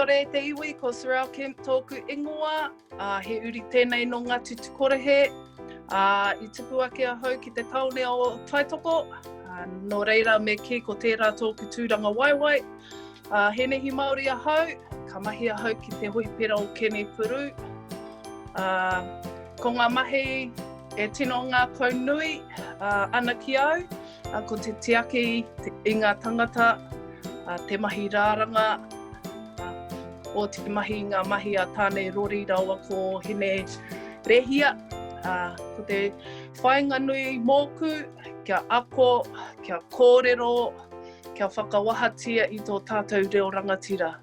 Kia ora e te iwi, ko Sorrel Kemp tōku ingoa, ā, he uri tēnei nō Ngāti Tukorehe, ā, i tupu ake ahau ki te tāone o Taitoko, ā, nō reira me kī ko tērā tōku tūranga waewae. Ā, he nehi Māori ahau, ka mahi ahau ki te hohipera o Kene Puru. Ā, ko ngā mahi e tino ngākau nui ā, ana ki au, ā, ko te tiaki i ngā tangata, ā, te mahi rāranga, ā, o te mahi i ngā mahi a Tāne Rori rawa ko Hine Rehia. Ā, ko te whāinga nui mōku, kia ako, kia kōrero, kia whakawahatia i tō tātou reo rangatira.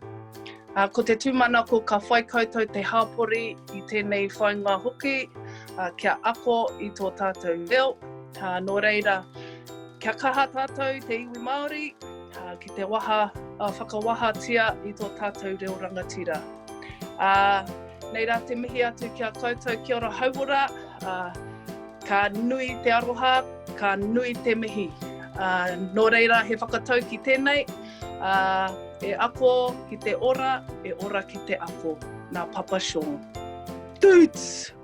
Ā, ko te tūmanako ka whai koutou te hāpori i tēnei whāinga hoki, ā, kia ako i tō tātou reo. Ā, nō reira, kia kaha tātou te iwi Māori, ā, ki te waha, ā, whakawahatia i tō tātou reo rangatira. Ā, nei rā te mihi atu ki a koutou, kia ora hauora, ā, Ka nui te aroha, ka nui te mihi. Uh, nō reira, he whakatau ki tēnei, uh, e ako ki te ora, e ora ki te ako. Nā Papa Sean. Toots!